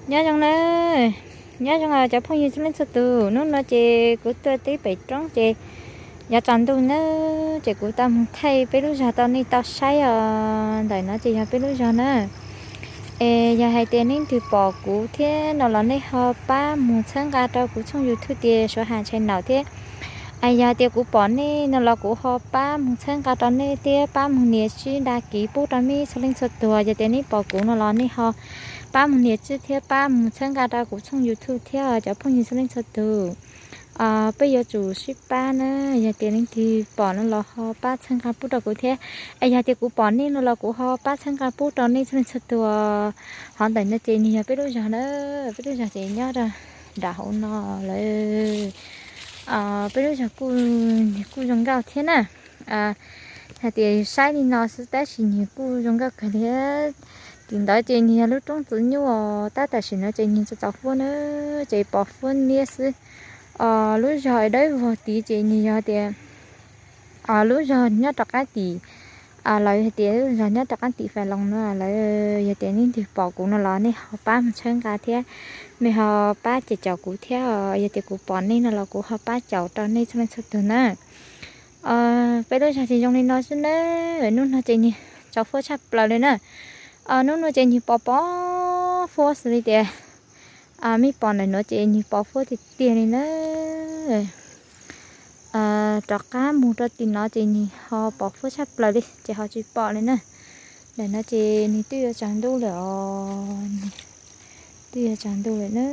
Nyob zoo na, nyob zoo cov phooj ywg txhua leej txhua tus. Hnub no ces kuv tuaj teb pem roob ces yuav tsaus ntuj na, ces kuv tau mus thaij peb lub zog rau nej tau saib os. Ntawm no ces yog peb lub zog na. Es yog hais tias nej twg pom kuv thiab no los nej ho pab mus txhawb nqa rau kuv tshooj YouTube tias Suav Has Channel thiab. Es yog tias kuv pom nej no los kuv ho pab mus txhawb nqa rau nej thiab pab mus nias tswb dag kiv pub rau nej txhua leej txhua tus. Yog tias nej pom kuv no los nej ho pab mus nias tswb thiab pab mus txhawb nqa rau kuv tshooj YouTube thiab cov phooj ywg txhua leej txhua tus. Peb yuav tsum sib pab na, yog tias leej twg pom no los ho pab txhawb nqa pub rau kuv thiab. Es yog tias kuv pom nej no los kuv ho pab txhawb nqa pub rau nej txhua leej txhua tus. Hov ntawm no ces nws yog peb lub zog na, peb lub zog ces nyob rau nram hauv no lawm. Peb lub zog kuj, nws kuj zoo nkauj thiab na. Hais tias saib li no xwb tab sis nws kuj zoo nkauj kawg li. Tim ntawd ces nws yog lub roob txiv nyuj os, tab tam sim no ces nws txaus txaus huab na, ces pos huab niab xwb. Lub zog dawb vog tid ces nws yog tias lub zog nyob rov qab tim, lawv hais tias lub zog nyob rov qab tim Fais Loos no lawm. Yog tias nej twg pom kuv no los nej ho pab mus txhawb nqa thiab, nej ho pab ces caum kuv thiab. Yog tias kuv pom nej no los kuv ho pab caum rau nej txhua leej txhua tus na. Peb lub zog ces zoo li no xwb na. Hnub no ces nws tsaus huab tshaj plaws li na. Hnub no ces nws pos pos huab xws li tias, mej pom ntawm no ces nws pos huab tiag tiag li na. Rov qab mus rau tim no ces nws ho pos huab tshaj plaws li ces ho tsis pom li na. Ntawm no ces nws twb yuav tsaus ntuj lawm os, twb yuav tsaus ntuj lawm na.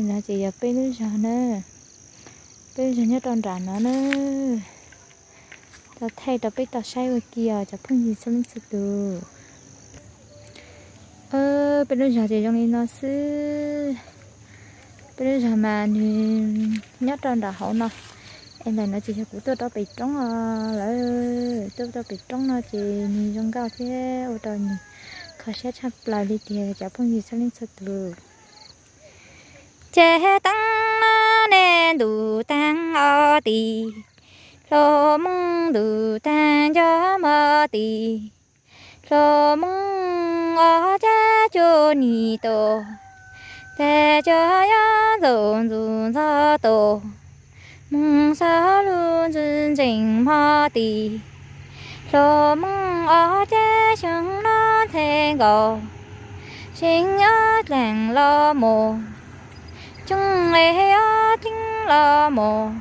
No ces yog peb lub zog na, peb lub zog nyob rau nram no na. Tau thaij rau peb tau saib ua ke os cov phooj ywg txhua leej txhua tus. Peb lub zog ces zoo li no xwb. Peb lub zog mas nws nyob rau nram hauv no. Es ntawm no ces yog kuv tuaj rau pem roob os lawm, tuaj rau pem roob no ces nws zoo nkauj thiab ua rau nws kho siab tshaj plaws li tiag cov phooj ywg txhua leej txhua tus. Ces teeb nej ntuj teeb ob tis, hlo Hmoob ntuj teeb nco mog tis, hlo Hmoob ob ceg cuaj nim tos, teg cuaj yob ntxaum ntxus ntxov tos, Hmoob xov lus ntxwg ntsees mog tis, hlo Hmoob ob ceg xyoo no nthe nkaus, xyoo ob dleeg los mus, xyoo es ob dleeg los mus,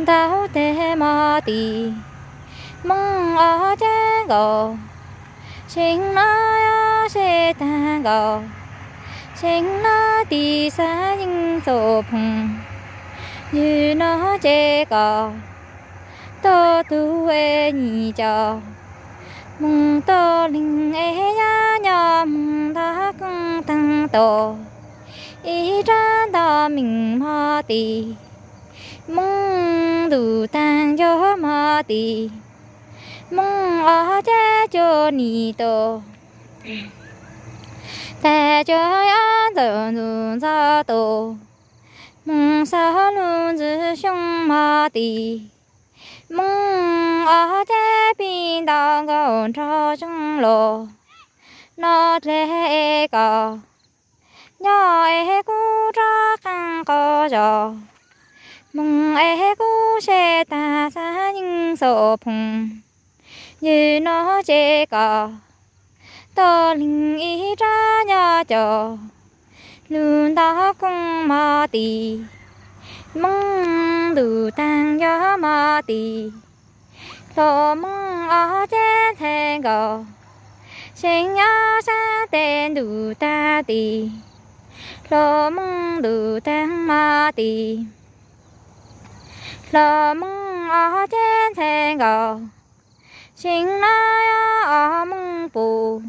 ntau teg mog tis, Hmoob ob ceg nkaus, xyoo no yog seb tag nkaus, xyoo no tis xav yeej txom phoom, ywg no ces kom tuaj tug es nyim caum, Hmoob tuaj leeg es yab nyob Hmoob ntog kooj teeg tos, ib rab nto meem mog tis, Hmoob ntuj teeg nco mog tis, Hmoob ob ceg cuaj nim tos, teg cuaj yob ntxaum ntxus ntxov tos, Hmoob xov lus ntxwg xyoo mog tis, Hmoob ob ceg pib nto nkaus nrog zoo los, no dleg es kom nyob es kuv rov qeej qos zos, Hmoob es kuv seb tag xav yeej txom phoom, ywg no ces kom tuaj leeg ib rab nyob caum, lub ntog kooj mog tis, Hmoob ntuj teeg nco mog tis, hlo Hmoob ob ceg nthe nkaus, xyoo ob sab teg ntuj tag tis, hlo Hmoob ntuj teeg mog tis, hlo Hmoob ob ceg nthe nkaus, xyoo no yog ob Hmoob pus,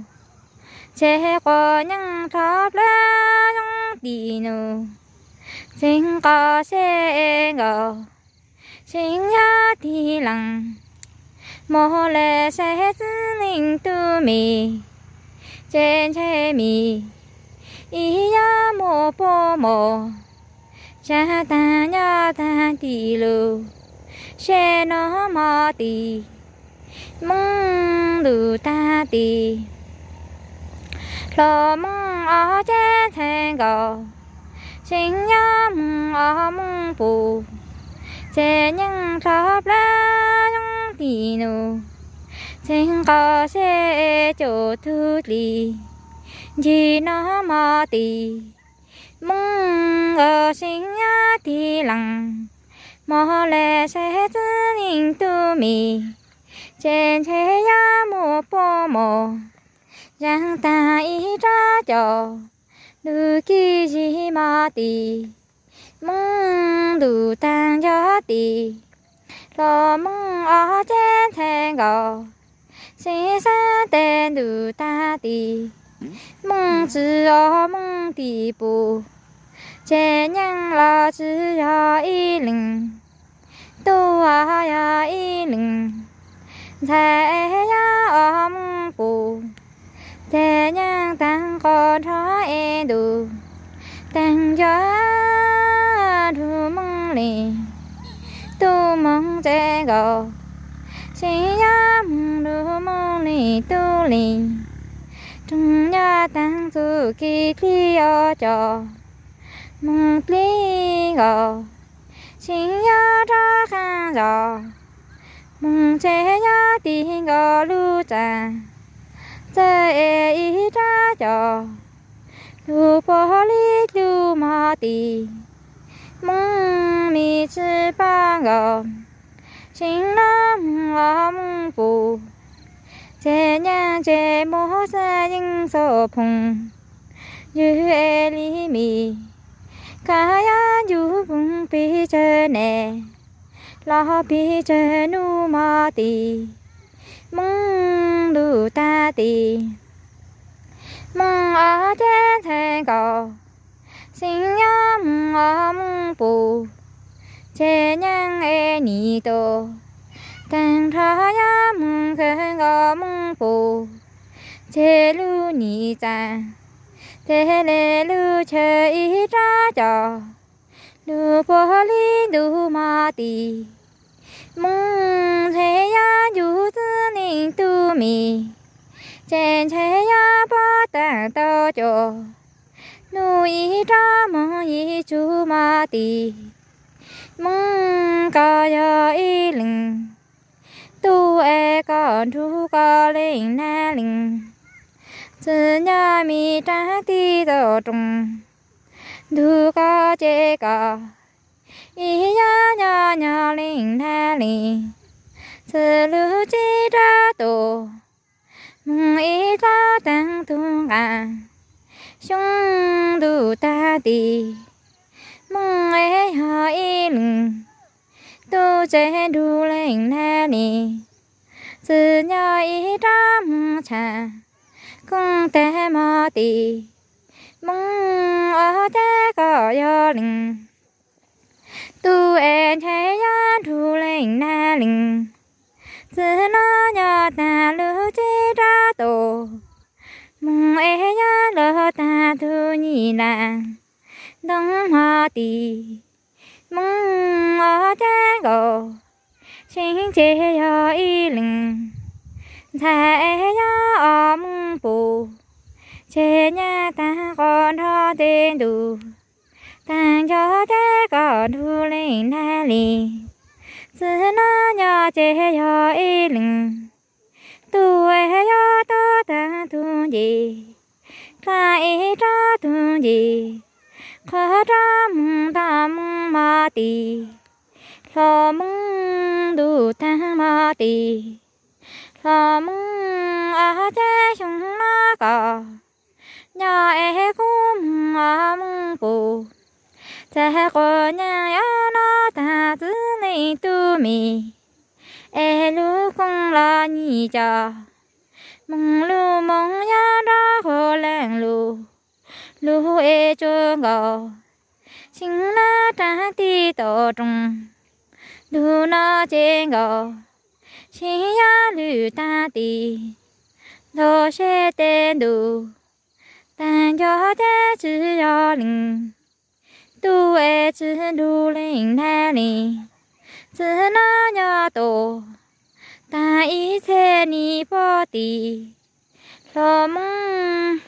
ceg quas nyeej thov plawg zoo tim nus, txeeg qos seb nkaus, xyoo yog tig lees, muaj le saib txwv neeg tub mis, ces ntshe mis ib yam muaj puab mos, sab tag nyob tag tim lus, seb no mog tis, Hmoob ntuj tag tis, hlo Hmoob ob ceg nthe nkaus, seev nyob moog ob moog pum, ces nyeej rov plab zoo tim nus, txheej nkaus seb caum tug dlis, ncig noj mov tim, moog nkaus seev nyob tim lees, moog le saib txiv neej tub mis, ces ntshe yuav muaj puab mos, zaaj taag ib rab cos, ntuj kib zig mov tim, moog ntuj taag nco tim, hlo moog ob ceg ntxhais nkaus, seev xaab tes ntuj taag tim, moog tsi ob moog tim pum, ces nyeej los tsi yog ib leeg, tub yog ib leeg, ntxhais yog ob moog pum, ces nyeej taag qos nrho es ntuj taag nco nrug moog leej, tub moog ceg nkaus, seev yog moog nrug moog leej tub leej, roog nyob taag txuj kev dlib ob cos, moog dlib nkaus, seev yog rov qaab zos, moog tseg yog tim nkaus lub tsaam, txawj es ib rab cos, lug puag li lug mov tim, moog mi tsi paab nkaus, seev nyob moog ob moog pum, ces nyeej ces muab xaav yeej xaus phoov, ywg es li mis, koj yog ncu koog pig tsawg ne, los pig tsawg nub mov tim, moog ntuj taag tim, moog ob ceg ntxhais nkaus, seev nyob moog ob moog pum, ces nyeej es nim tus, taag nrho yog moog kawg nkaus moog pum, ces lub nim txaam, ces le lub chaw ib rab cos, lug puag li ntuj mov tim, moog ntshe yog ncu txiv neej tub mis, ces ntshe yog puab taag tau cov, nub ib rab moog ib tsug mov tim, moog koj yog ib leeg, tub es koj nrug koj leej nab leej, txwm nyob mi raag tib tau rooj, ntug koj ces koj, ib yog nyob nyob leej nab leej, txwm lug tsib rab tus, moog ib tau taag tug nqaa, xyoo ntuj taag tim, moog es yog ib leeg, tub tseg nrug leej nab leej, txwm nyob ib rab moog tshaaj, koog taag mov tim, moog ob ceg koj yog leej, tub es ntshe yog nrug leej nab leej, txwm nub nyob taag lug tsib rab tus, moog es yog lug taag tug nyim laaj, ntoo mov tim, moog ob ceg nkaus, seev ces yog ib leeg, ntxhais es yog ob moog pum, ces nyeej taag qos nrho tes ntuj, taag nco ces koj nrug leej nab leej, txwm nub nyob ces yog ib leeg, tub es yog tub taag tug nce, dlaa ib rab tug nce, qhov rab moog tau moog mov tim, hlo moog ntuj taag mov tim, hlo moog ob ceg xyoo nub koj, nyob es kub moog ob moog pum, txag quas nyeej yog nub taag txiv neej tub mis, es lug koog los nyim cov, moog lug moog yog nrov quas leej lug, lug es tsuag nkaus, xyoo nub raag tib tau rooj, ntug nub ces nkaus, seev yog lwj taag tim, ntog seb tes ntuj, taag nco ces tsi yog leej, tub es tsi nrug leej nab leej, txwm nub nyob tus, taag ib txhia nim puab tim, hlo moog